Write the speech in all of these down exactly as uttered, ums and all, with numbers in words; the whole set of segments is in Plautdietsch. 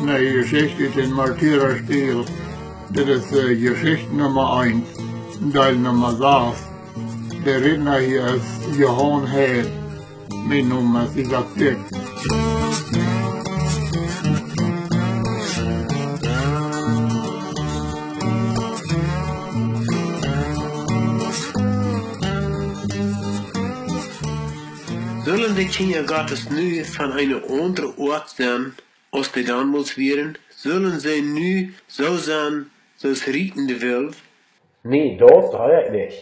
Ne'e Jeschicht ut dän Martyra Spiegel. Dit es, äh, Jeschicht Numma eent, Deel Numma sas. De Rädna hia es Johan Heil. Mien Nomen es Isaak Dyck. Sullen de Kjinja Gottes nu von eene aundre Oat sennen, aus dee donmols wieren? Sullen see nu soo sennen, soo aus rietende Wulf? Nä, daut saj ekj nich.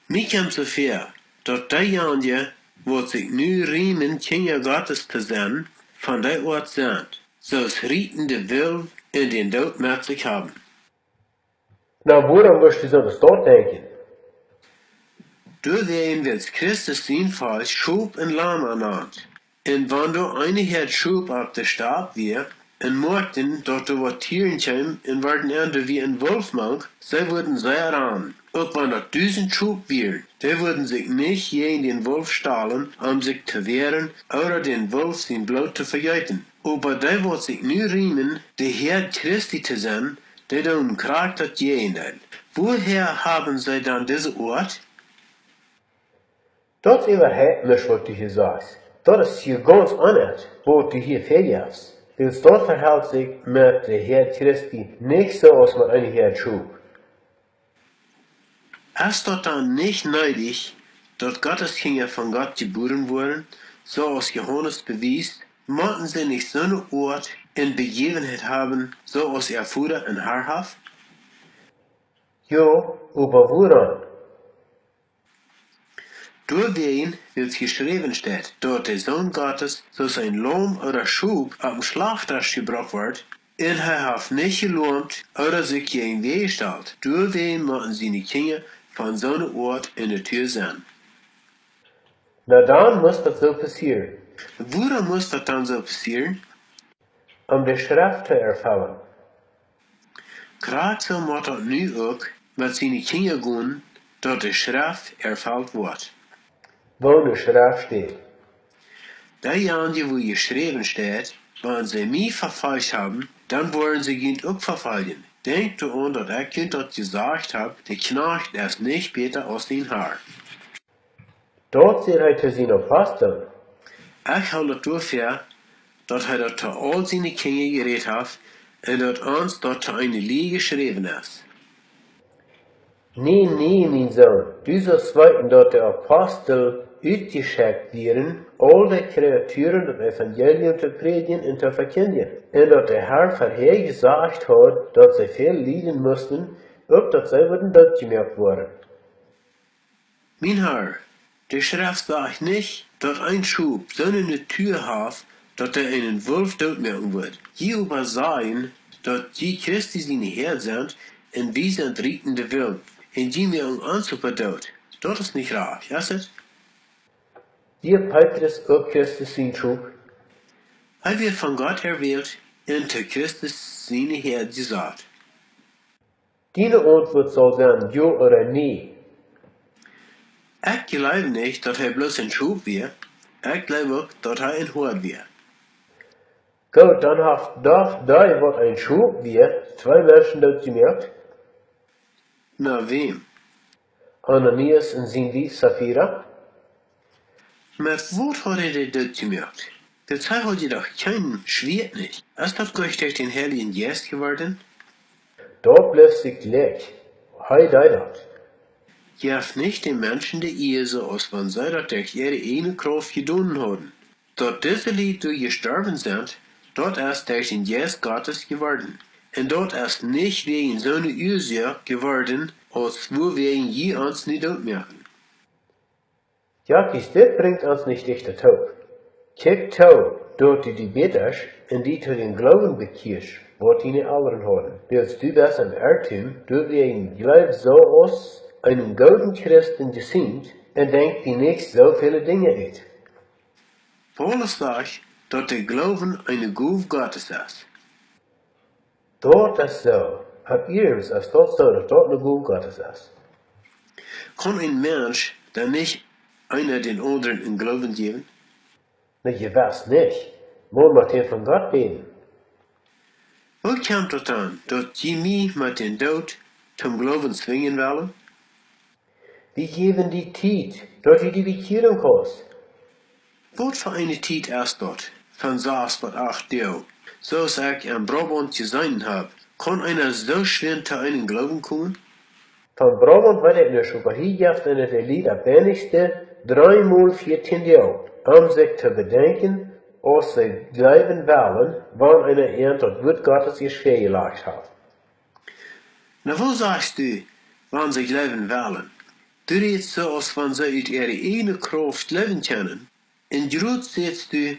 Mie kjemt soo väa, daut deejanje, waut sikj nu riemen, Kjinja Gottes to sennen, von dee Oat sent, soo aus rietende Wulf un dän Doot met sikj haben. Na, wuarom wurscht du soo waut denkjen? Doawäajen, wiels Christus sien Volkj Schop un Lam nant. Un wan doa eene Häad Schop opp de Stap wia, un moakjten, daut doa waut Tieren kjeemen, un worden an, doa wia een Wulf mank, see wudden sea rannen. Uk wan daut dusent Schop wieren, dee wudden sikj nich jäajen dän Wulf stalen, om sikj to wäaren, ooda dän Wulf sien Bloot to vejeeten. Oba dee, waut sikj nu riemen, de Häad Christi to sennen, dee doonen krakjt daut Jäajendeel. Wuaha haben see dan dise Oat? Daut es äwahaupt nich, waut du hia sajchst. Daut es hia gaunz aundasch, waut du hia väajefst. Wiels daut vehelt sikj met de Häad Christi nich soo aus met eene Häad Schop. Es daut dan nich needich, daut Gottes Kjinja von Gott jebuaren woaren, soo aus Johanes bewiest? Motten see nich soone Oat un Bejäwenheit haben, soo aus äa Voda un Har haft? Jo, oba wuarom? Doawäajen, wiels jeschräwen steit, daut de Sän Gottes soo aus een Laum ooda Schop opp dän Schlachtdach jebrocht woat, un hee haft nich jeloamt ooda sikj jäajen wäajestalt. Doawäajen motten siene Kjinja von soone Oat un Natua sennen. Na dan must daut soo passieren. Wuarom must daut dan soo passieren? Om de Schreft to erfellen. Krakjt soo mott daut nu uk met siene Kjinja gonen, daut de Schreft erfelt woat. Woo de Schreft steit. Deejanje, wua jeschräwen steit: Wan see mie vefolcht haben, dan woaren see junt uk vefoljen. Denkjt doaraun, daut ekj junt daut jesajcht hab, de Kjnajcht es nich bäta aus sien Har. Daut säd hee to siene Apostel. Ekj hool daut doafäa, daut hee daut to aul siene Kjinja jerät haft un daut ons daut to eene Lia jeschräwen es. Nä, nä, mien Sän, du sust weeten, daut de Apostel utjeschekjt wieren, aul de Kreaturen daut Evangelium to prädjen un to vekjindjen, un daut de Har verhäa jesajcht haud, daut see väl lieden musten, uk daut see wudden dootjemoakt woaren. Mien Har, de Schreft sajcht nich, daut een Schop soone Natua haft, daut dee eenen Wulf dootmoaken wudd. Jie oba sajen, daut jie Christi siene Häad sent, un wie sent rietende Wulf, un jie moaken ons oba doot. Daut es nich rajcht, es et? Wia Petrus uk Christus sien Schop? Hee wia von Gott erwält un to Christus siene Häad jesat. Diene Auntwuat saul sennen jo ooda nä. Ekj jleew nich, daut hee bloos een Schop wia. Ekj jleew uk, daut hee een Hoad wia. Goot, dan haft doch dee, waut een Schop wia, twee Menschen dootjemoakt. Na wäm? Ananias un siene Wief Safira. Met waut haud hee dee dootjemoakt? Wiels hee haud je doch kjeen Schwieet nich. Es daut nich derch dän Heiljen Jeist jeworden? Daut blift sikj jlikj. Hee deed daut. Jeff nich de Menschen de Ea, soo aus wan see daut derch äare ieejne Krauft jedonen hauden. Daut dise Lied doa jestorwen sent, daut es derch dän Jeist Gottes jeworden. Un daut es nich wäajen soone Uasoak jeworden, aus wuawäajen jie ons nu dootmoaken. Jacques, dit brinjt ons nich dichta toop. Kjikj too, daut du die bätasch un die to dän Gloowen bekjieescht, waut diene Elren hauden. Wiels du best em Irrtum, du wäajen jleefst soo aus eenen gooden Christen jeseenen un denkjst die nich soo väle Dinja ut. Paulus sajcht, daut de Gloowen eene Gow Gottes es. Daut es soo. Hab iernst, es daut soo, daut daut eene Gow Gottes es? Kaun een Mensch dan nich eena dän aundren em Gloowen jäwen? Na, jie weeten nich. Mol met hee von Gott bäden. Woo kjemt daut dan, daut jie mie met dän Doot toom Gloowen zwinjen wellen? Wie jäwen die Tiet, daut du die bekjieren kaust. Waut fa eene Tiet es daut? Von sas bat acht Doag. Soo aus ekj en Brabant jeseenen hab, kaun eena soo schwind to eenen Gloowen komen? Von Brabant weet ekj nich, oba hia jeft eena de Lied daut weinigste dreemol vieetieen Doag, om sikj to bedenkjen, aus see jleewen wellen, wan eena an daut Wuat Gottes ieescht väajelajcht haft. Na, woo sajchst du, wan see jleewen wellen? Du rätst soo, aus wan see ut äare ieejne Krauft jleewen kjennen. Un jrod sajchst du,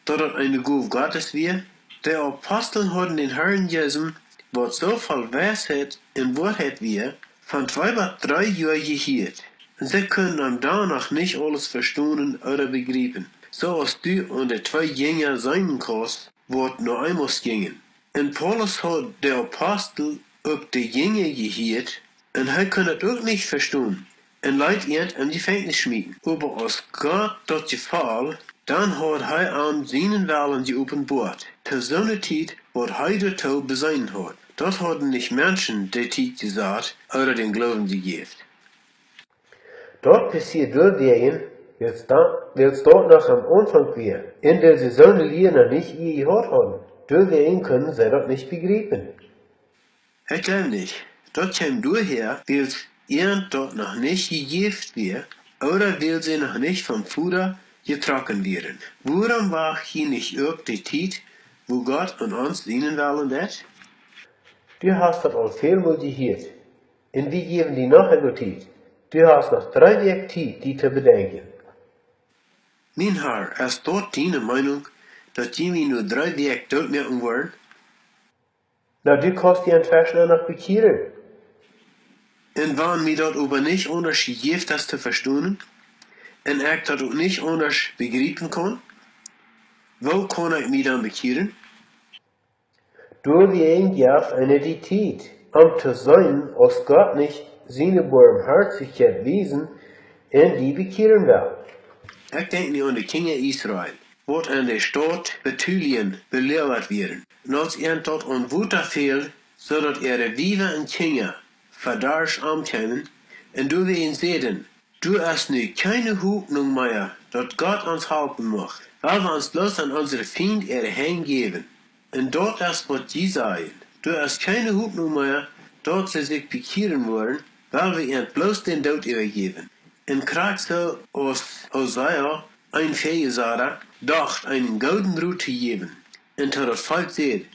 daut daut eene Gow Gottes wia? De Apostel hauden dän Harn Jesus, waut soo voll Weisheit un Woarheit wia, von twee bat dree Joa jehieet. Un see kunnen am dan noch nich aules vestonen ooda bejriepen, soo aus du aun de twee Jinja seenen kaust, waut no Emmaus jinjen. Un Paulus haud de Apostel uk de Jinja jehieet, un hee kunn daut uk nich vestonen, un leet an em Jefenkjnis schmieten. Oba aus Gott daut jefoll, dan haud hee am sienen Wellen jeopenboat, to soone Tiet, waut hee doatoo beseenen haud. Daut hauden nich Menschen de Tiet jesat ooda dän Gloowen jejäft. Daut passieed doawäajen, wiels daut, wiels daut noch aum Aunfank wia, un wiels see soone Lia noch nich ea jeheet hauden. Doawäajen kunnen see daut nich bejriepen. Ekj jleew nich, daut kjeem doahäa, wiels an daut noch nich jejäft wia, ooda wiels see noch nich vom Voda jetrocken wieren. Wuarom wacht jie nich opp de Tiet, wua Gott aun ons sienen Wellen deit? Du hast daut aul väl mol jehieet, un wie jäwen die noch eemol Tiet. Du hast noch dree Wäakj Tiet, die to bedenkjen. Mien Har, es daut diene Meenunk, daut jie mie no dree Wäakj dootmoaken woaren? Na, du kaust die entweschen noch bekjieren. Un wan mie daut oba nich aundasch jejäft es to vestonen, un ekj daut uk nich aundasch bejriepen kaun, woo kaun ekj mie dan bekjieren? Doawäajen jeft eena die Tiet, om to seenen, aus Gott nich siene Boamhoatichkjeit wiesen un die bekjieren well. Ekj denkj nu aun de Kjinja Israel, waut en de Staut Betulien beloagat wieren. Un aus an daut aun Wota fäld, soo daut äare Wiewa un Kjinja vedarsch omkjeemen, un doawäajen säden: Doa es nu kjeene Hopninj mea, daut Gott ons halpen mucht, wiels wie ons bloos aun onse Fiend äare Henj jäwen. Un daut es waut jie sajen: Doa es kjeene Hopninj mea, daut see sikj bekjieren woaren, wiels wie an bloos dän Doot äwajäwen. Un krakjt soo aus Hosea, een Väajesada, docht, eenen gooden Rot to jäwen, un to daut Volkj säd: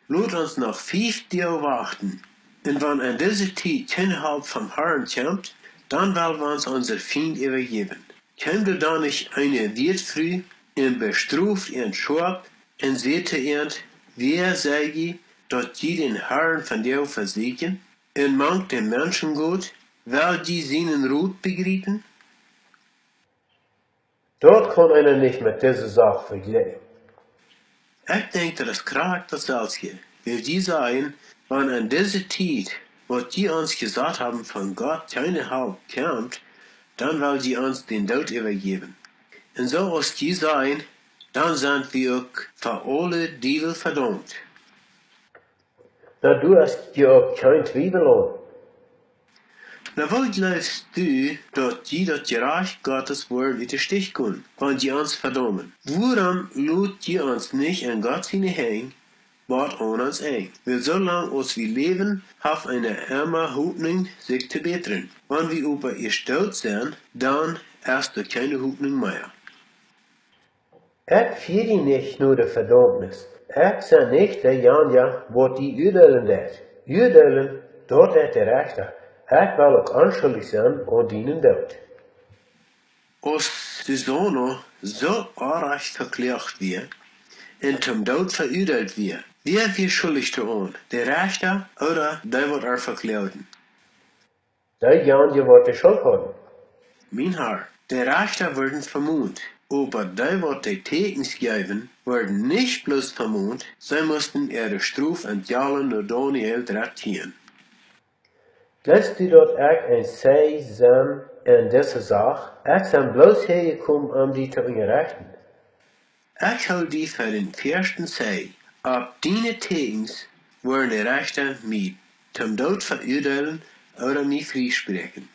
Lot ons noch fief Doag wachten, un wan en dise Tiet kjeene Help vom Harn kjemt, dan well wie ons onse Fiend äwajäwen. Kjeem doa dan nich eene Wätfru un bestroft an schoap un säd to an: Wäa sent jie, daut jie dän Harn vondoag vesieekjen? Un mank däm Menschen Gott well jie sienen Rot bejriepen? Daut kaun eena nich met dise Sach vejlikjen. Ekj denkj, daut es krakjt daut selwje. Wiels jie sajen: Wan en dise Tiet, waut jie ons jesat haben, von Gott kjeene Help kjemt, dan well jie ons dän Doot äwajäwen. Un soo aus jie sajen, dan sent wie uk fa aule Diewel vedaumt. Na, doa es je uk kjeen Twiewel aun. Na, woo jleefst du, daut jie daut Jerajcht Gottes woaren ut de Stich komen, wan jie ons vedaumen? Wuarom lot jie ons nich en Gott siene Henj bat aun ons Enj? Wiels soo lang aus wie läwen, haft eena emma Hopninj, sikj to bätren. Wan wie oba ieescht doot sent, dan es doa kjeene Hopninj mea. Ekj fia die nich no de Vedaumnis. Ekj sie nich dejanja, waut die uadeelen deit. Uadeelen, daut deit de Rechta. Ekj well uk onschuldich sennen aun dienen Doot. Aus Susanna soo oajch vekloagt wia un toom Doot veuadeelt wia, wäa wia schuldich doaraun, de Rechta ooda dee, waut äa vekloagden? Dejanja, waut de Schult hauden. Mien Har, de Rechta worden vemont, oba dee, waut de Tieekjens jeewen, worden nich bloos vemont, see musten äare Strof enthoolen no Daniel dartieen. Jleefst du, daut ekj een Zeij sie en dise Sach. Ekj sie bloos häajekomen om die to unjarechten. Ekj hool die fa dän väaschten Zeij. Opp diene Täkjens woaren de Rechta mie toom Doot veuadeelen ooda mie frie spräakjen.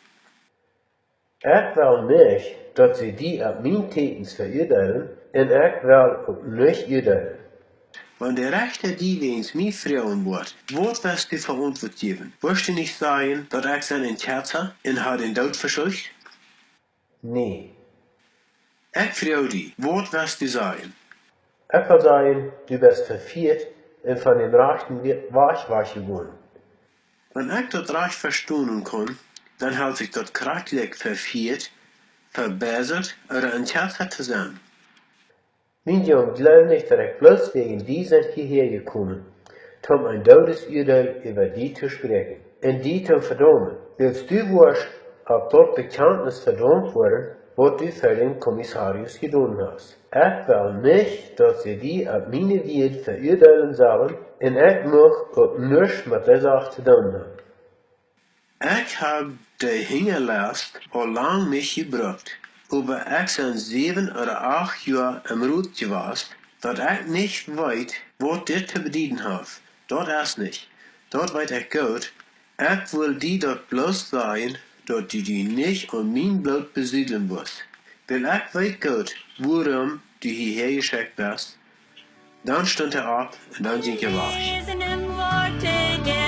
Ekj well nich, daut see die opp miene Täkjens veuadeelen, un ekj well uk nich uadeelen. Wan de Rechta die wäajens mie froagen woat: Waut west du fa Auntwuat jäwen? Woascht du nich sajen, daut ekj sie een Kjätza un hab dän Doot vesucht? Nä. Ekj froag die, waut west du sajen? Ekj well sajen, du best vefieet un von dän rajchten We-, Wajch wajchjegonen. Wan ekj daut rajcht vestonen kaun, dan helt sikj daut krakjt likj vefieet, vebeisat ooda een Kjätza to sennen. Mien Jung, jleew nich, daut ekj bloos wäajen die sie hia häajekomen, toom een Doodesuadeel äwa die to spräakjen un die to vedaumen, wiels du woascht opp daut Bekjantnis vedaumt woaren, waut du fa dän Kommissarius jedonen hast. Ekj well nich, daut see die opp miene Wieed veuadeelen sellen, un ekj mucht uk nuscht met dee Sach to doonen haben. Ekj hab de Hinjalast aul lang nich jebrukt, oba ekj sie säwen ooda acht Joa em Rot jewast, daut ekj nich weet, waut dit to bedieden haft. Daut es nich. Daut weet ekj goot. Ekj well die daut bloos sajen, daut du die nich aun mien Bloot besudlen woascht. Wiels ekj weet goot, wuarom du hia häajeschekjt best. Dan stunt hee opp un dan jinkj hee wajch. Lesen im Worte